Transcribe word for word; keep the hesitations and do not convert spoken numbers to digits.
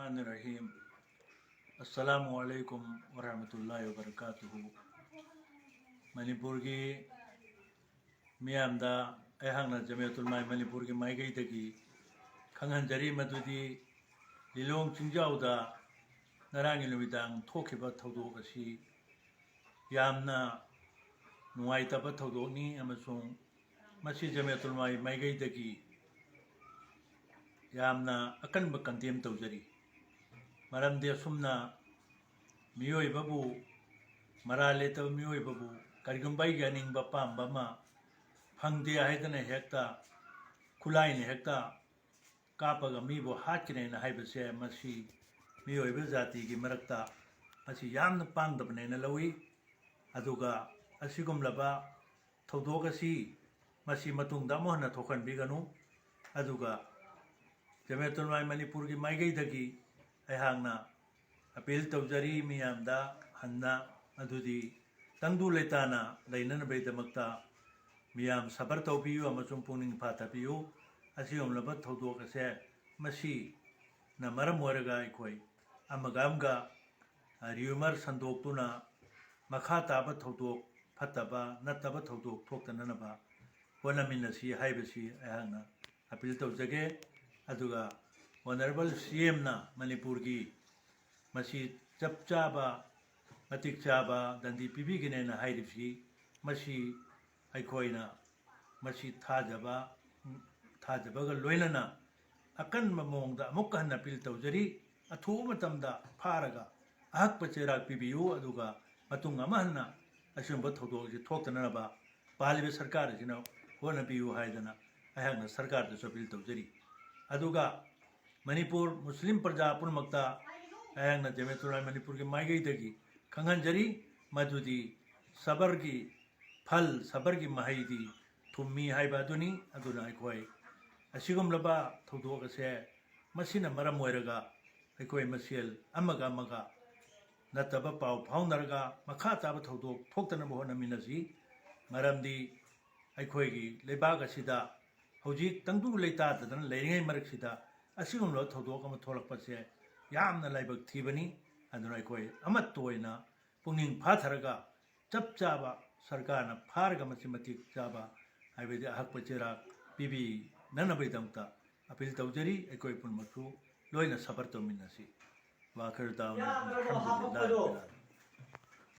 ꯔꯍꯃꯥꯟ ꯔꯍꯤꯝ꯫ ꯑꯁꯁꯂꯥꯃꯨ ꯑꯂꯩꯀꯨꯝ ꯋꯔꯍꯃꯇꯨꯜꯂꯥꯍꯤ ꯋꯕꯔꯀꯥꯇꯨꯍꯨ꯫ ꯃꯅꯤꯄꯨꯔꯒꯤ ꯃꯤꯌꯥꯝꯗ ꯑꯩꯍꯥꯛꯅ ꯖꯃꯤꯌꯥꯇꯨꯜꯃꯥꯏ ꯃꯅꯤꯄꯨꯔꯒꯤ ꯃꯥꯏꯀꯩꯗꯒꯤ ꯈꯪꯍꯟꯖꯔꯤ ꯃꯗꯨꯗꯤ ꯂꯤꯂꯣꯡ ꯆꯤꯡꯖꯥꯎꯗ ꯉꯔꯥꯡꯒꯤ ꯅꯨꯃꯤꯗꯥꯡ ꯊꯣꯛꯈꯤꯕ ꯊꯧꯗꯣꯛ ꯑꯁꯤ ꯌꯥꯝꯅ ꯅꯨꯡꯉꯥꯏꯇꯕ ꯊꯧꯗꯣꯛꯅꯤ ꯑꯃꯁꯨꯡ ꯃꯁꯤ ꯖꯃꯤꯌꯥꯇꯨꯜꯃꯥꯏ ꯃꯥꯏꯀꯩꯗꯒꯤ ꯌꯥꯝꯅ ꯑꯀꯟꯕ condemn ꯇꯧꯖꯔꯤ꯫ ꯃꯔꯝꯗꯤ ꯑꯁꯨꯝꯅ ꯃꯤꯑꯣꯏꯕꯕꯨ, ꯃꯔꯥꯜ ꯂꯩꯇꯕ ꯃꯤꯑꯣꯏꯕꯕꯨ ꯀꯔꯤꯒꯨꯝꯕ ꯑꯩꯒꯤ ꯑꯅꯤꯡꯕ ꯑꯄꯥꯝꯕ ꯑꯃ ꯐꯪꯗꯦ ꯍꯥꯏꯗꯅ ꯍꯦꯛꯇ ꯈꯨꯠꯂꯥꯏꯅ ꯍꯦꯛꯇ ꯀꯥꯞꯄꯒ ꯃꯤꯕꯨ ꯍꯥꯠꯀꯅꯦꯅ ꯍꯥꯏꯕꯁꯦ, ꯃꯁꯤ ꯃꯤꯑꯣꯏꯕ ꯖꯥꯇꯤꯒꯤ ꯃꯔꯛꯇ ꯃꯁꯤ ꯌꯥꯝꯅ ꯄꯥꯡꯗꯕꯅꯦꯅ ꯂꯧꯏ꯫ ꯑꯗꯨꯒ ꯑꯁꯤꯒꯨꯝꯂꯕ ꯊꯧꯗꯣꯛ ꯑꯁꯤ ꯃꯁꯤ ꯃꯇꯨꯡꯗ ꯑꯃꯨꯛ ꯍꯟꯅ ꯊꯣꯛꯍꯟꯕꯤꯒꯅꯨ꯫ ꯑꯗꯨꯒ ꯖꯃꯤꯌꯥꯇꯨꯜꯃꯥꯏ ꯃꯅꯤꯄꯨꯔꯒꯤ ꯃꯥꯏꯀꯩꯗꯒꯤ ꯑꯩꯍꯥꯛꯅ appeal ꯇꯧꯖꯔꯤ ꯃꯤꯌꯥꯝꯗ ꯍꯟꯅ, ꯑꯗꯨꯗꯤ ꯇꯪꯗꯨ ꯂꯩꯇꯥꯅ ꯂꯩꯅꯅꯕꯒꯤꯗꯃꯛꯇ ꯃꯤꯌꯥꯝ ꯁꯕꯔ ꯇꯧꯕꯤꯌꯨ ꯑꯃꯁꯨꯡ ꯄꯨꯛꯅꯤꯡ ꯐꯥꯊꯕꯤꯌꯨ꯫ ꯑꯁꯤꯒꯨꯝꯂꯕ ꯊꯧꯗꯣꯛ ꯑꯁꯦ ꯃꯁꯤꯅ ꯃꯔꯝ ꯑꯣꯏꯔꯒ ꯑꯩꯈꯣꯏ ꯑꯃꯒ ꯑꯃꯒ, ꯑ, rumour ꯁꯟꯗꯣꯛꯇꯨꯅ ꯃꯈꯥ ꯇꯥꯕ ꯊꯧꯗꯣꯛ ꯐꯠꯇꯕ ꯅꯠꯇꯕ ꯊꯧꯗꯣꯛ ꯊꯣꯛꯇꯅꯅꯕ ꯍꯣꯠꯅꯃꯤꯟꯅꯁꯤ ꯍꯥꯏꯕꯁꯤ ꯑꯩꯍꯥꯛꯅ appeal ꯇꯧꯖꯒꯦ꯫ ꯑꯗꯨꯒ Honourable C Mꯅ ꯃꯅꯤꯄꯨꯔꯒꯤ ꯃꯁꯤ ꯆꯞ ꯆꯥꯕ, ꯃꯇꯤꯛ ꯆꯥꯕ ꯗꯟꯗꯤ ꯄꯤꯕꯤꯒꯅꯦꯅ ꯍꯥꯏꯔꯤꯕꯁꯤ, ꯃꯁꯤ ꯑꯩꯈꯣꯏꯅ ꯃꯁꯤ ꯊꯥꯖꯕ, ꯊꯥꯖꯕꯒ ꯂꯣꯏꯅꯅ ꯑꯀꯟꯕ ꯃꯑꯣꯡꯗ ꯑꯃꯨꯛꯀ ꯍꯟꯅ appeal ꯇꯧꯖꯔꯤ꯫ ꯑꯊꯨꯕ ꯃꯇꯝꯗ ꯐꯥꯔꯒ ꯑꯍꯛꯄ ꯆꯩꯔꯥꯛ ꯄꯤꯕꯤꯌꯨ, ꯑꯗꯨꯒ ꯃꯇꯨꯡ ꯑꯃ ꯍꯟꯅ ꯑꯁꯤꯒꯨꯝꯕ ꯊꯧꯗꯣꯛ ꯑꯁꯤ ꯊꯣꯛꯇꯅꯅꯕ ꯄꯥꯜꯂꯤꯕ ꯁꯔꯀꯥꯔ ꯑꯁꯤꯅ ꯍꯣꯠꯅꯕꯤꯌꯨ ꯍꯥꯏꯗꯅ ꯑꯩꯍꯥꯛꯅ ꯁꯔꯀꯥꯔꯗꯁꯨ appeal ꯇꯧꯖꯔꯤ꯫ ꯑꯗꯨꯒ ꯃꯅꯤꯄꯨꯔ ꯃꯨꯁꯂꯤꯝ ꯄ꯭ꯔꯖꯥ ꯄꯨꯝꯅꯃꯛꯇ ꯑꯩꯍꯥꯛꯅ ꯖꯃꯤꯌꯥꯇꯨꯜꯃꯥꯏ ꯃꯅꯤꯄꯨꯔꯒꯤ ꯃꯥꯏꯀꯩꯗꯒꯤ ꯈꯪꯍꯟꯖꯔꯤ ꯃꯗꯨꯗꯤ ꯁꯕꯔꯒꯤ ꯐꯜ, ꯁꯕꯔꯒꯤ ꯃꯍꯩꯗꯤ ꯊꯨꯝꯃꯤ ꯍꯥꯏꯕ ꯑꯗꯨꯅꯤ꯫ ꯑꯗꯨꯅ ꯑꯩꯈꯣꯏ ꯑꯁꯤꯒꯨꯝꯂꯕ ꯊꯧꯗꯣꯛ ꯑꯁꯦ ꯃꯁꯤꯅ ꯃꯔꯝ ꯑꯣꯏꯔꯒ ꯑꯩꯈꯣꯏ ꯃꯁꯦꯜ ꯑꯃꯒ ꯑꯃꯒ ꯅꯠꯇꯕ ꯄꯥꯎ ꯐꯥꯎꯅꯔꯒ ꯃꯈꯥ ꯇꯥꯕ ꯊꯧꯗꯣꯛ ꯊꯣꯛꯇꯅꯕ ꯍꯣꯠꯅꯃꯤꯟꯅꯁꯤ꯫ ꯃꯔꯝꯗꯤ ꯑꯩꯈꯣꯏꯒꯤ ꯂꯩꯕꯥꯛ ꯑꯁꯤꯗ ꯍꯧꯖꯤꯛ ꯇꯪꯗꯨ ꯂꯩꯇꯥꯗꯗꯅ ꯂꯩꯔꯤꯉꯩ ꯃꯔꯛꯁꯤꯗ ꯑꯁꯤꯒꯨꯝꯂꯕ ꯊꯧꯗꯣꯛ ꯑꯃ ꯊꯣꯛꯂꯛꯄꯁꯦ ꯌꯥꯝꯅ ꯂꯥꯏꯕꯛ ꯊꯤꯕꯅꯤ꯫ ꯑꯗꯨꯅ ꯑꯩꯈꯣꯏ ꯑꯃꯠꯇ ꯑꯣꯏꯅ ꯄꯨꯛꯅꯤꯡ ꯐꯥꯊꯔꯒ ꯆꯞ ꯆꯥꯕ ꯁꯔꯀꯥꯔꯅ ꯐꯥꯔꯒ ꯃꯁꯤ ꯃꯇꯤꯛ ꯆꯥꯕ ꯍꯥꯏꯕꯗꯤ ꯑꯍꯛꯄ ꯆꯩꯔꯥꯛ ꯄꯤꯕꯤꯅꯅꯕꯒꯤꯗꯃꯛꯇ ꯑꯄꯤꯜ ꯇꯧꯖꯔꯤ꯫ ꯑꯩꯈꯣꯏ ꯄꯨꯝꯅꯃꯛꯁꯨ ꯂꯣꯏꯅ ꯁꯐꯔ ꯇꯧꯃꯤꯟꯅꯁꯤ꯫ ꯋꯥꯈꯔ ꯇꯥꯎꯅ ꯌꯥꯗ꯭ꯔꯕ ꯑꯜꯍꯝꯗꯨꯂꯤꯜꯂꯥꯍ ꯍꯥꯞꯄꯛꯄꯗꯣ꯫ ꯔꯕꯤꯜ ꯑꯥꯂꯃꯤꯟ꯫